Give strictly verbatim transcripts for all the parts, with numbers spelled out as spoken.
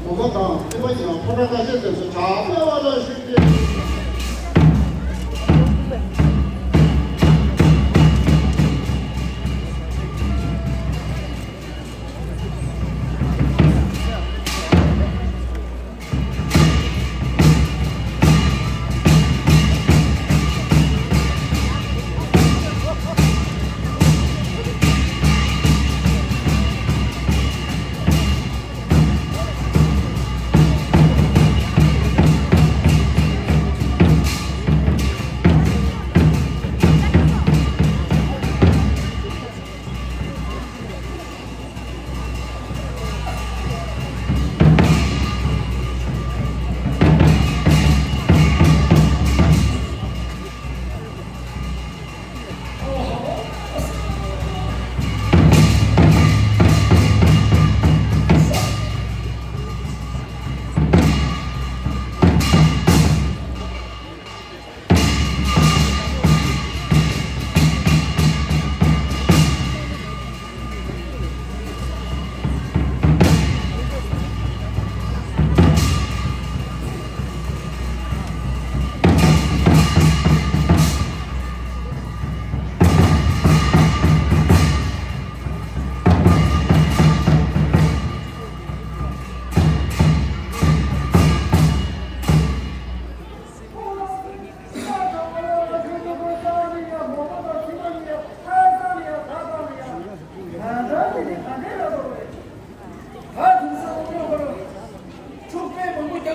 གོམ་པ་དང་སེམས་པ་ཡིན་ལ་ཕོ་བྲང་ཁ་ཤས་ཙམ་སུ་གྲགས་སྨེ་བ་ལ་ཞུགས་ཏེ།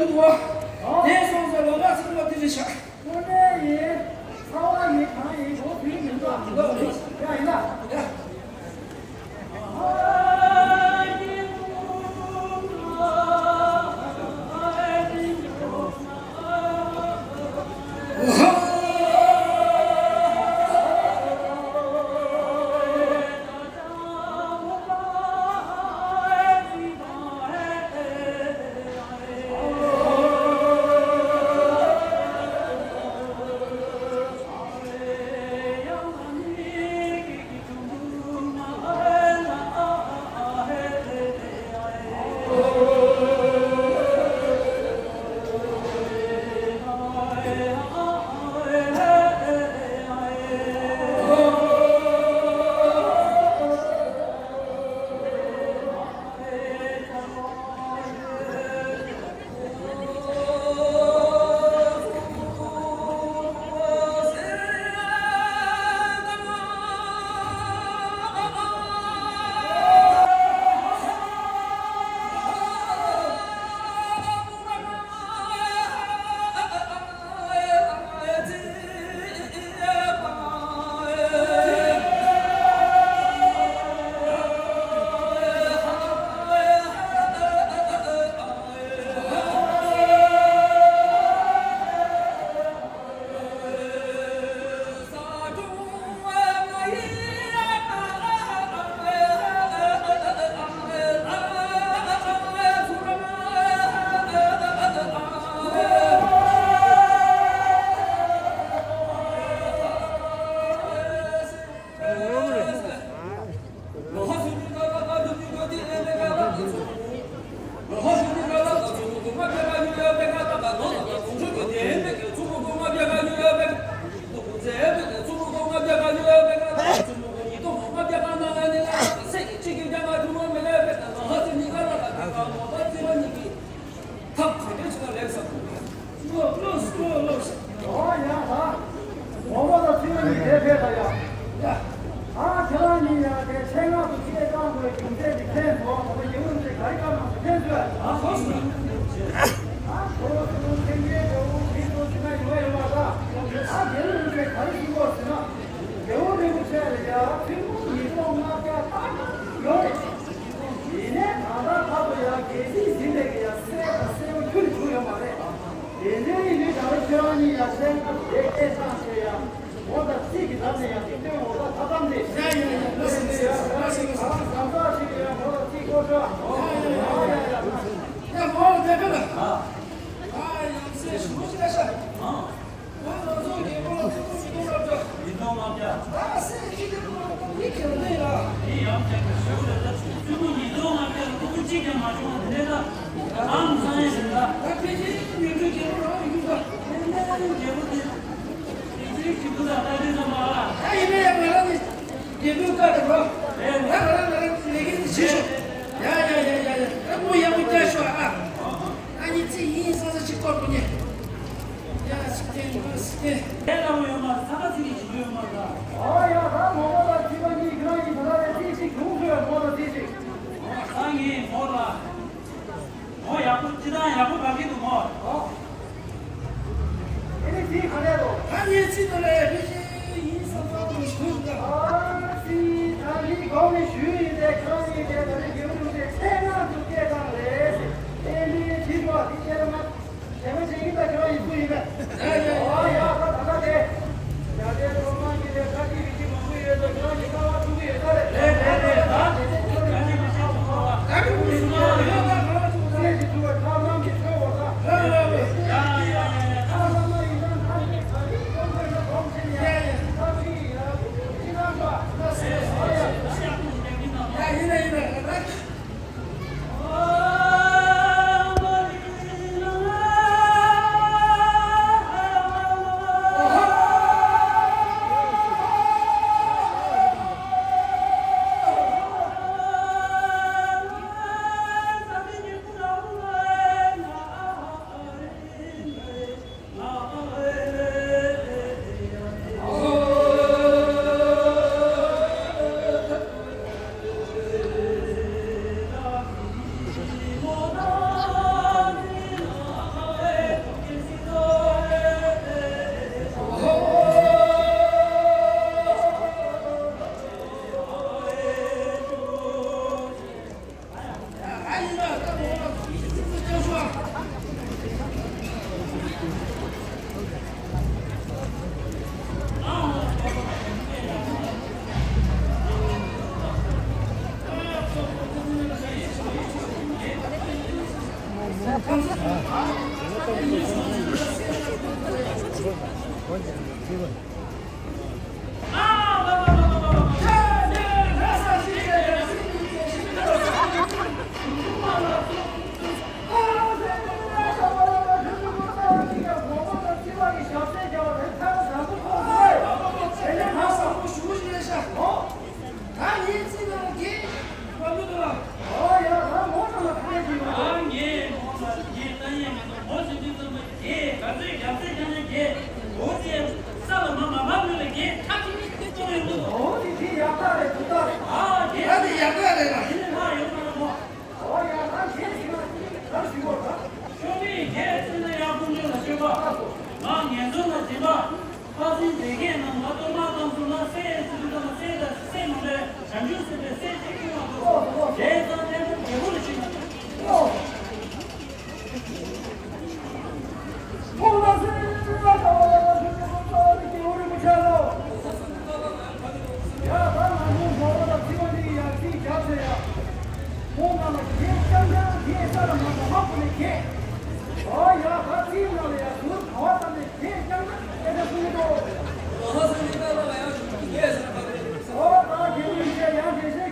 འདུག་བ། དེ་སོང་ཙང་ལོ་ལ་ཚིག་པ་དེ་རེད་ཤག་དངོས་གནས་ཡིན། ཚ་བ་ཡིན། གང་ཡིན། གོ་དུས་མི་འདུག་ཡིན་ལ་ཡིན་ལ། ཡ། ཐབས་ག་འདྲ་ཞིག་ལ་ལེགས་སམ། ལོ་ལོ་ལོ་ལོ། ཨོ་ཡ་ད། ངོ་མ་ད་ཚིག་མ་གཉིས་དེ་ཕེབས་ད་ཡ། ཡ། ཨ་ཁྱེད་རང་གཉིས་ཡ་དེ་ཆེད་མངགས་སུ་སྐད་བཏང་དགོས་རྒྱུ་མཚན་དེ་མཁྱེན་སོང་། ད་ལྟ་ཡེ་ཧུ་དེ་ག་རེ་བཀའ་གནང་སོང་མཁྱེན་སོང་། ཨ་ཧོ་སོང་། ཨ་ཁོ་ཚོ་མཁྱེན་མཁན་དེ་འུ་ཁྲིད་དུ་ཕྱིན་ན་ཡོང་ཡོང་བ་ད། ཨ་རྒྱལ་བུ་རིན་པོ་ཆེ་ག་རེ་གསུང་གི་ཡོད་ཟེར་ན། རྒྱལ་བུ་རིན་པོ་ཆེ་ལ་ཡ་ཐུན་མོང་ཉིས་སྟོང་ལྔ་བརྒྱ་ལྟར་ཡོད་རེད། ཡིན་ནའི་ད་ལྟ་བར་དུ་ཡང་རྒྱལ་སྲིད་ཟིན་པའི་གི་ཡང་གསལ་དང་གསལ་པོ་ཁྱོན་ནས་བྱུང་ཡོད་མ་རེད། དེ་འདྲའི་ཡིན་དུས་ད་ལྟ་ཁྱེད་རང་གཉིས་ཡང་གསལ་ཁ་དེ་སྐད་བཏང་བྱས་ཡང་ངོ་དང་ཚིག་གི་ཐབས་ནས་ཡང་ཅིག་སྟོན་འོ་ད་ཐབས་ཐབས་འདི། ཡ་ཡ་ཡ། ལགས་སོ་ལགས་སོ། ད་ལྟ་ཟམ་གདོང་ཞིག་གི་ཡང་ངོ་དང་ཚིག་སྐོར་ཤོག་ཡ་ཡ་ཡ། ཡ་ངོ་ལ་བསྡད་ཕེབས་ལ། ཨ་ཡང་སེ་ཞུ་ཞིག་ལ་ཤ། ང་ང་ཚོ་རྒན་པོ་ལ་ཐུགས་ཁུར་མི་གཏོང་ལབ་ད། མི་གཏོང་ལབ་ད། ད་སེ་ཁྱི་དེ་པོ་ལ་ད་མི་ཁྱེར་ནས་ལ། མི་ཡང་ཁྱེར་གི་ཞུ་རེད་ད། བཙུན་མོ་ཉིས་སྟོང་ལྔ་བརྒྱ་ལ་ཕྲུ་གུ་གཅིག་ཀྱང་མ་བྱུང་བ་དེ་འདྲ་ད། ཨང་ཚང་ཡིན་རེད་ད། ད་ཕལ་ཆེར་ཉོ་སྒྲུབ་རྒྱལ་པོ་རང་ཡིན་ད། ཨེ་ནས་རྒྱལ་པོ་དེ། དེ་ཚོའི་ཞུ་གུ་ད་ད་དེ་ཚོ་མ་ལ། ད་ཡིན་ན་ཡང་ང་རང་ནི་རྒྱལ་པོའི་བཀའ་དང་རོགས། ད་ང་རང་ང་རང་ལས་ཀའི་ནི་བྱེད་ཤོག་ཡ་ཡ་ཡ་ཡ་ཡ། ད་མོ་ཡག་པོ་བསྐྱལ་ཤོག་ཨ། ཨ་ནི་ཅི་ཡིན་ས་ས་ཅིག་སྐོར་དུ་ཉེ། ཡ་ཅིག་སྟེང་མ་ཅིག་སྟེང་། དེ་ལ་འོ་ཡོད་མ་རེད། ཚ་ཁ་ཚིག་གི་བྱེད་རྒྱུ་ཡོད་མ་རེད། ཨ་ཡ་ད་མོ་མོ་དང་ཁྱི་པ་གཉིས་ཁྱེད་རང་གཉིས་ད་ལྟ་རེ་ཚིག་ཅིག་བྱུང་ཚོད་མོ་དང་ཚིག་ཅིག་ཨ་ངས་མོ་ལ། མོ་ཡག་པོ་ཅི་དང་ཡག་པོ་བབས་ཀྱི་འདུག་མོ། ཨ་ནི་ཚིག་ག་རེ་རོ། ད་ངས་ཚིག་དུ་ལས་ཕི་ཤི་ཡིན་བསམ་བསམ་དུ་ཞུས་ད། ཨ་ཙི་ད་ནི་གོང་ནས་ཞུས་ཡིན་ཏེ་ཁྱེད་རང་གཉིས་དེ་ད་ནི་རྒྱལ་བུ་རིན་པོ་ཆེ་མཚན་སྔགས་འདུ་སྐད་བཏང་རེད་ཟེར། ཨེ་ནི་དྲིས་པ་དེ་ཁྱེད་རང་ང་། དེ་མ་བྱེད་ཀྱི་ད་ཁྱེད་རང་ཡིན་པོ་ཡིན་པས། ཨོ་ཡ་ད་ད་ད་དེ། ཡ་དེ་ཚོ་མང་གི་ལས་ཁ་ཅིག་རིགས་ཀྱི་མང་པོ་ཡོད་ད་ཁྱེད་རང་གི་ལྟ་བ་ཐུག་གི་ཡོད་ད་རེད། རེད་རེད་རེད་ད། དེ་ཚོ་ཁ་ཅིག་རིགས་ཀྱི་ཐུག་ག་ད་གི་མི་ཤི་ཡོད་ད་ཁ་ཅིག་ཚེ་གི་ཐུག་ག་ཐབས་ལམ་གི་ཐོས་བ་ད། ཡ་ཡ་ཡ་ཡ། ཁ་ལ་མ་ཡིན་ན་ད་ནི་ཁ་ཅིག་ཁོང་ཚོས་ན་གོམས་ཆེན་ཡ་ཡ་ཁ་ཅིག་ཡ་ཅི་རང་པ་ད་ཟེར་ཡ་ཡ། ཡ་ཡིན་ན་ཡིན་ན་ད། ད་ངའི་རྩིས་ནང་གི་བ་མི་འདུག་ལ། ཨོ་ཡ། ད་མོ་ནང་ལ་ཕེབས་ཀྱི་ཡོད། ཨ་ངས་མོ་ལ་རྒྱན་ལྟ་ཡས་མི་འདུག་མོ་ཟེར་དུས་ཙམ་པ་རྒྱན་ག་ཚོད་རྒྱ་ཚད་ཀྱང་ཡང་རྒྱན། འོ་དེ་ས་ལ་མ་མ་མ་མོ་ལ་རྒྱན་ཁ་ཅིག་གཏོང་ཡོང་གི་འདུག་ཨོ་དེ་དེ་ཡག་རྟགས་རེད། དུ་རྟགས་རེད། ཨ་རྒྱན་ད་དེ་ཡག་རྟགས་རེད་ལ། དེ་ནས་ལྷག་ཡོད་མ་རེད་མོ། ཨོ་ཡ། ད་རྒྱན་ཟེར་ན་ད་ཞུ་བ་ད། ཤོ་མི་རྒྱན་ཟེར་ན་ཡག་པོ་མོ་ལ་ཤོད་པ། ང་ངན་སོང་ལ་སྦྱིན་པ། ཕ་སྲིན་སྡེ་བརྒྱད་རྣམས་ང་གཏོར་མ་བཏང་སོང་ན་སྲས་སུ་དུ་དང་སྲས་དང་སྲས་མ་འདྲ་བྱང་ཆུབ་སེམས་དཔའི་སྲས་གཅིག་སྐྱོང་བ་དང་། དེའི་སང་ལྷན་ཐབས་རྒྱལ་པོ་ལ་ཞུས་པ། ཁོང་ལ་སྲས་ལ་ཁ་བ་ལ་ཞུ་ཅི་ཁོང་ཚོ་ནི་རྒྱལ་པོ་རིན་པོ་ཆེ་ལོ། ཡ་ད་ང་ཚོ་ནོར་བ་དང་ཚིག་པ་འདི་ཡ་ཚིག་རྒྱབ་ཟེར་ཡ། ཁོང་རྣམས་ལ་གེགས་རྐྱང་རྐྱང་གེགས་ས་ལ་མ་མ་མ་ཁོ་ནས་གེགས། ཨོ་ཡ་ད་ཚིག་ནང་ལ་ཡ་ཟུར་ག་བ་ཙམ་ནས་གེགས་རྐྱང་རྐྱང་སྐད་ཆ་གསུང་གི་འདུག་ལོ་ཧ་སེ་ནི་ཀ་ལ་ལ་ཡང་ཞུ་གི་གེགས་ཟེར་ན་ཁ་བརྡ། ཨོ་ད་རྒྱལ་བུ་ཡིན་ཚད་ཡང་འགྲེལ་བཤད་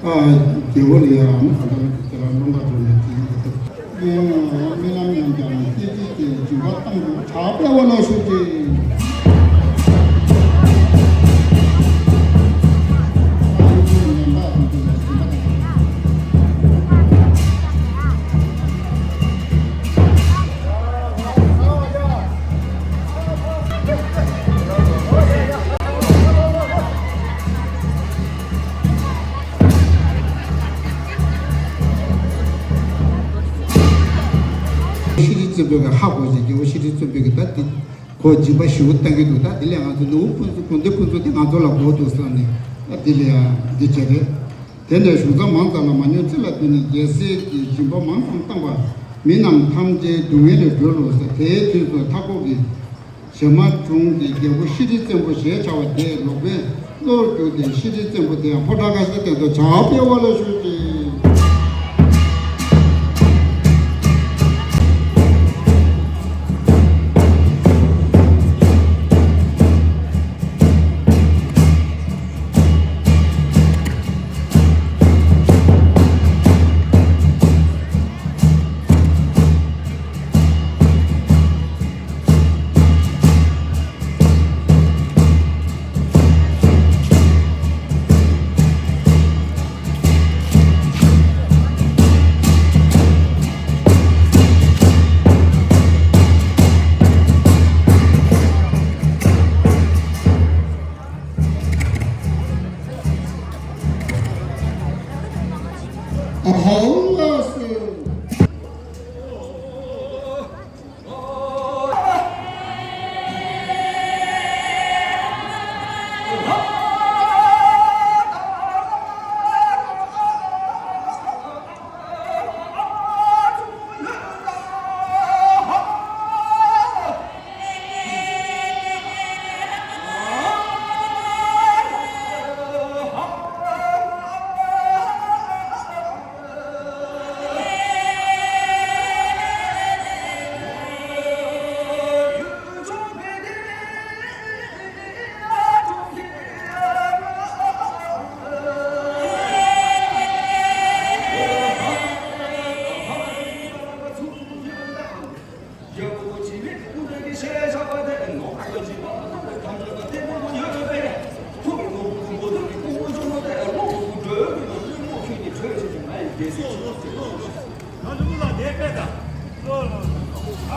ཨ། རྒྱལ་བ་ལ་ཡང་ཨ་ནི་ག་ལ་དེ་ལ་རླུང་ག་འགྲོ་ནས་དེ་ཡིན་པ་དེ། རྨི་ལམ་ཡང་ཀྱང་སྐད་ཅིག་དེ་སྦྱིན་པ་བཏང་འདུག་བྲག་དཔལ་བ་ལ་ཞུ་ཅིག་ཤྲི་བཙུན་པོ་གི་ཧ་གོ་ཞིག་རྒྱལ་བོ་ཤྲི་བཙུན་པོ་གི་ད་དེ་ཁོ་སྦྱིན་པ་ཞུ་བཏང་གི་འདུག་ད་དེ་ལས་ང་ཚོ་ནུ་བོ་ཕུན་ཚོགས་དགོན་སྡེ་ཕུན་ཚོགས་དེ་ང་ཚོ་ལ་དགོས་འདུག་བསམ་ནས་ད་དེ་ལས་ཡང་འདི་བྱས་རེད། དེ་ནས་གཞུང་ཚང་མང་ཙམ་ལ་མ་ཉོན་ཚེ་ལ་བསྟུན་ནས་རྒྱལ་སྲས་ཀྱིས་སྦྱིན་པ་མང་ཙམ་བཏང་བ། མི་རྣམས་ཐམས་ཅད་སྡུག་བསྔལ་ལས་སྒྲོལ་ལོ་ཟེར། དེའི་དུས་སུ་མཐའ་འཁོབ་ཀྱི་བྱེ་མ་གྲོང་གི་རྒྱལ་པོ་ཤྲི་བཙན་པོ་ཞེས་བྱ་བ་དེས་ལོག་པའི་བློར་གྱུར་ཏེ་ཤྲི་བཙན་པོ་དེ་ཡང་ཕོ་བྲང་ཁ་ཤས་སྟེང་དུ་བྱ་བ་སྤེལ་བ་ལ་ཞུགས་ཏེ། ཨ་ཧོ་ལགས་སོ།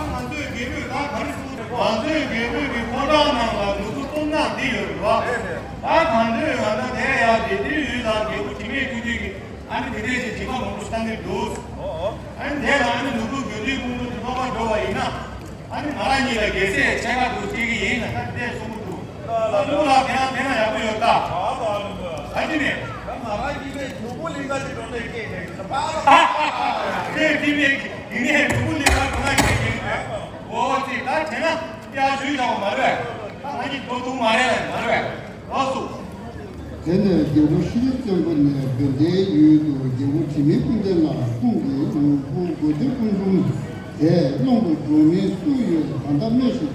ང་ཚོའི་རྒྱལ་པོས་ད་ག་རེ་གསུངས། ང་ཚོའི་རྒྱལ་པོས་ཀྱི་ཕོ་བྲང་ནང་ལ་ནོར་བུ་སྟོང་ཕྲག་འདི་ཡོད་རེད་བ། ད་གང་འདོད་ཡོད་ན་དེ་ཡང་དེ་དུས་ཡུལ་དང་རྒྱལ་པོ་དྲི་མེད་ཀུན་འདུས་ཀྱི་ཨ་ནི་དེ་འདྲས་ཀྱི་བྱེད་པ་མང་པོ་ཞིག་བཏང་གི་འདུག་ཨ་ནི་དེ་ལ་ཨ་ནི་ནོར་བུ་དགེ་འདུན་ཀུན་ཏུ་དེ་ཐོག་མར་འགྲོ་བ་ཡིན་ན། ཨ་ནི་ང་རང་གཉིས་ལ་རྒྱལ་སྲས་ཕྱེད་ཀ་དུ་སྐྱེ་གི་ཡིན་ན་ད་དེ་གསུང་གི་འདུག་ད་ལུག་ལ་དེ་ཡང་དེ་ན་ཡག་པོ་ཡོད་ད། ཨ་ཅི་ནས། ད་ང་རང་གཉིས་ནས་ནོར་བུ་གླིང་ག་ཅིག་འགྲོ་ནས་སྐྱེས་ནས་ད་པ། ཨ་ཨ་ཨ། དེ་དེ་ནས་དེ་ནས་ནོར་བུ་གླིང་ག་འགྲོ་ན་སྐྱེ་གི་ཡིན། འོ་ཅི་ད་དེ་ན་ཡ་ཞུས་བཞག་པ་མ་རེད། ད་ང་གཉིས་འགྲོ་ཐུབ་མ་རེད་ལ་མ་རེད། ལགས་སོ། དེ་ནས་རྒྱལ་པོ་ཤྲཱི་བཙན་པོ་ནས་བོད་ལྡན་ཡུལ་དུ་རྒྱལ་པོ་དྲི་མེད་ཀུན་ལྡན་ལ་ཁོང་གི་ནོར་བུ་དགོས་འདོད་ཀུན་འབྱུང་དེ་སློང་དུ་འགྲོ་མིན་སུ་ཡོད་ད་ལྟ་སྨྲོས་ཤིག་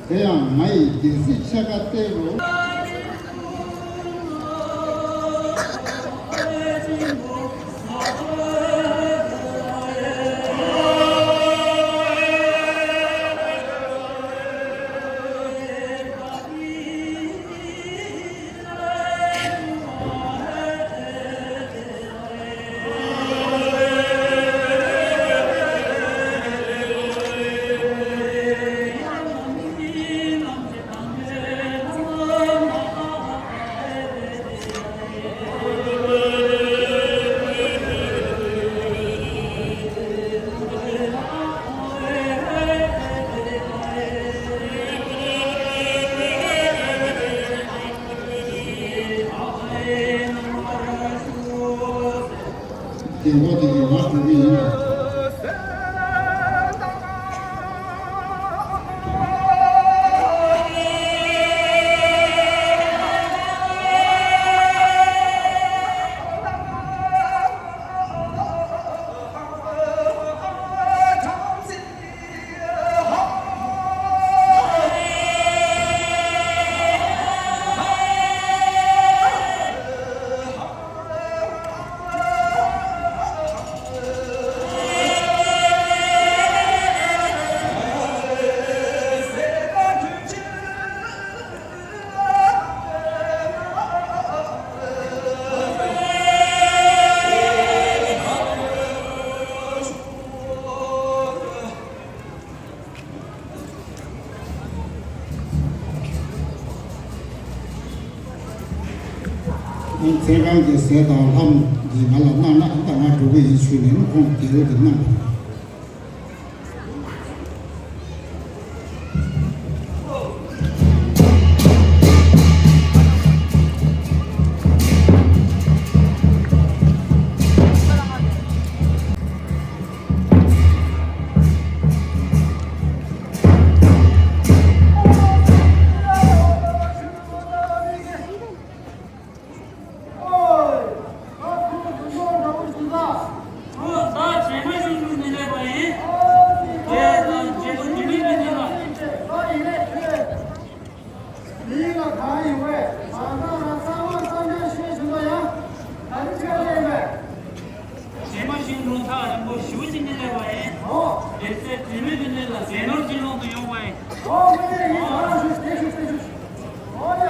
དེ་ཡང་ང་ཡི་རྒྱལ་སྲིད་ཕྱེད་ཀ་སྟེར་རོ། རྒན་པ་དེ་གིས་ང་སྒྲུབ་ཀྱི་ཡིན། ཚན་ཁང་གི་ཟས་དང་ལྷམ་འདི་ང་ལ་གནང་ན་ཨ་ད་ང་འགྲོ་གི་ཡིན་ཞུས་ནས་ནི་ཁོང་རྒྱལ་པོ་དེ་གནང་བ་རེད། རྗེས་མ་ཞིག་འགྲོ་ཐག་རིང་པོ་ཞེ་པོ་ཅིག་ནས་སླེབས་པ་ཡིན། ཨོ། དེ་ཚེ་དྲི་མེད་ཀྱི་གནས་ལ་ཟས་ནོར་གྱི་ཀློང་དུ་ཡོང་བ་ཡིན། ཨོ་མི་དེ་ཡིན་ཧ་ར་ཞུ་དེ་ཞུ་དེ་ཞུ། ཨོ་ཡ།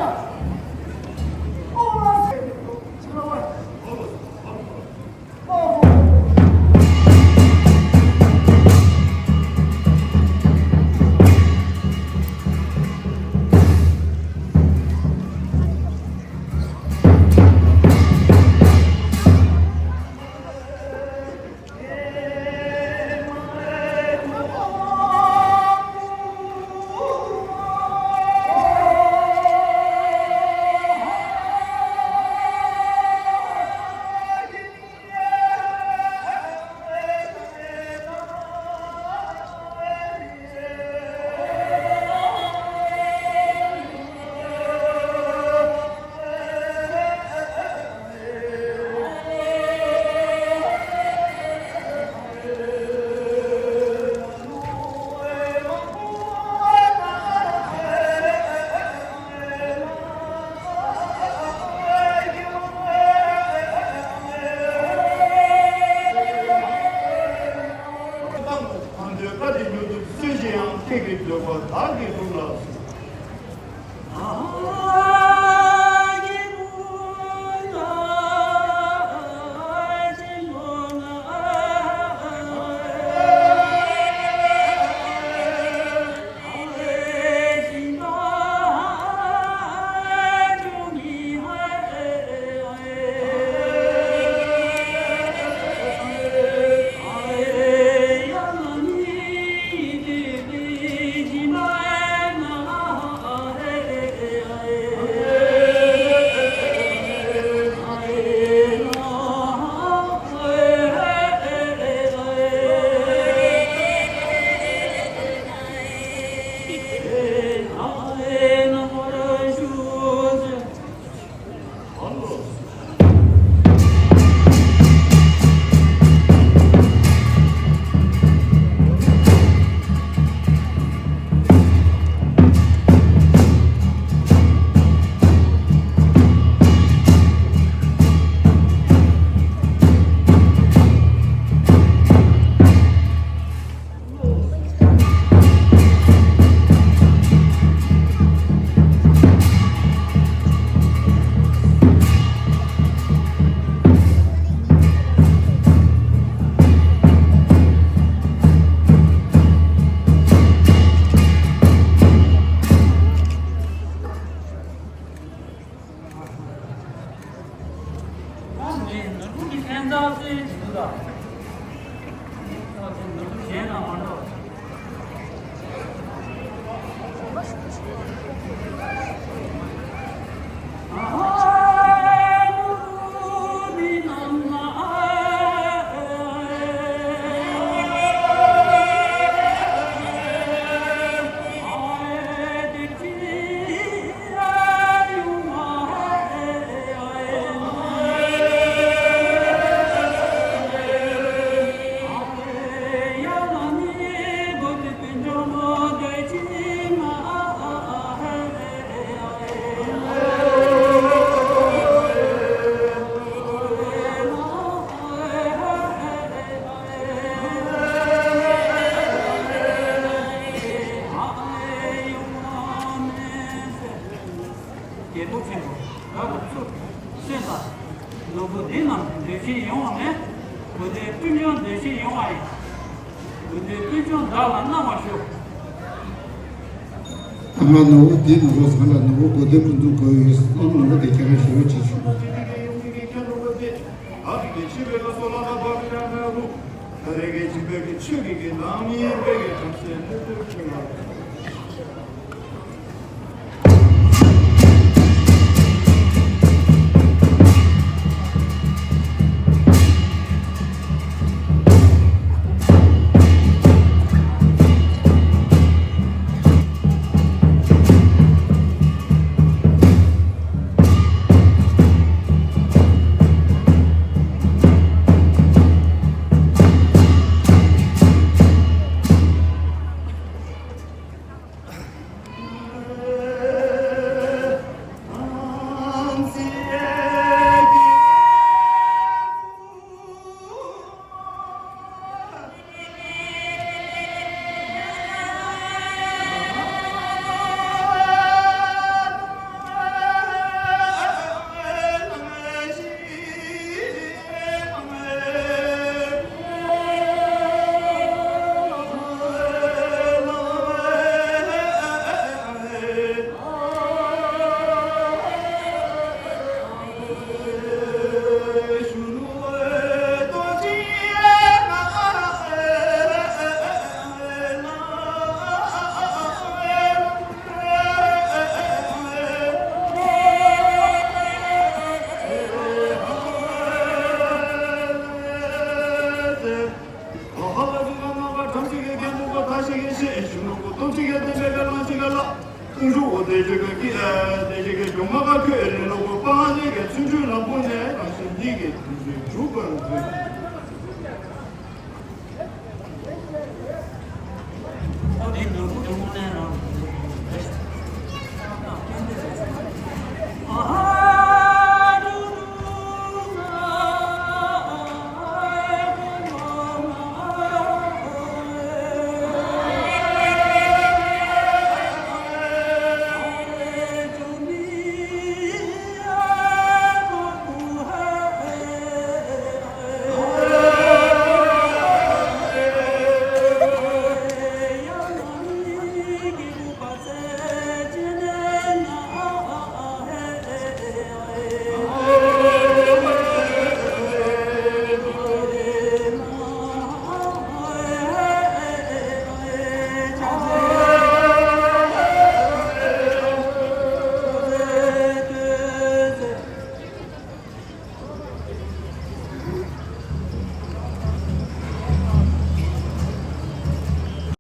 ཨོ་ལ་སེ། ཨོ་ལ་སེ། ཨོ་ཧོ། གང་འདོད་བཀའ་དྲིན་མྱུར་དུ་གསོལ་ཞིང་ཡང་ཁྱེད་ཀྱི་འདོད་པ་བདག་གིས་འགྲུབ་ལགས་སོ། ཨ་ནི་ནོར་བུ་གི་ཕན་བཏགས་ཚེ་འདི་ལ། ཨ་ནི་ནོར་བུ་གཞན་ལ་མ་འགྲོ། རྒྱལ་པོ་ཆེན་པོ་རབ་ཏུ་ཚུགས་ཤིག་ལ། ནོར་བུ་འདི་རྣམས་འདོད་ཆེན་ཡོང་བ་མེད། བུ་འདོད་སྤུན་ཆུང་འདོད་ཆེན་ཡོང་བ་ཡིན། བུ་འདོད་སྤུན་ཆུང་བདག་ལ་གནང་བར་ཞུ། ཨ་མ་ནོར་བུ་འདི་ནོར་བུ་ཟངས་ལ་ནོར་བུ་གོ་དེ་ཀུན་ཏུ་གོ་ཡོད། ཨ་ནོར་བུ་དེ་ཁྱེད་རང་ཞེ་པོ་ཅིག་ཞུ། ཨ་ཏི་ཀྱི་ཆིབས་པའི་ལ་སོགས་ལ་དྭགས་པ་ཕི་ཡ་ན་རུ། ད་རེས་ཀྱི་ཆིབས་པའི་གི་ཆོས་ཀྱི་གི་ནང་མི་པའི་གི་བྲམ་ཟེ་སྣོད་དུ་ཕུལ་བ།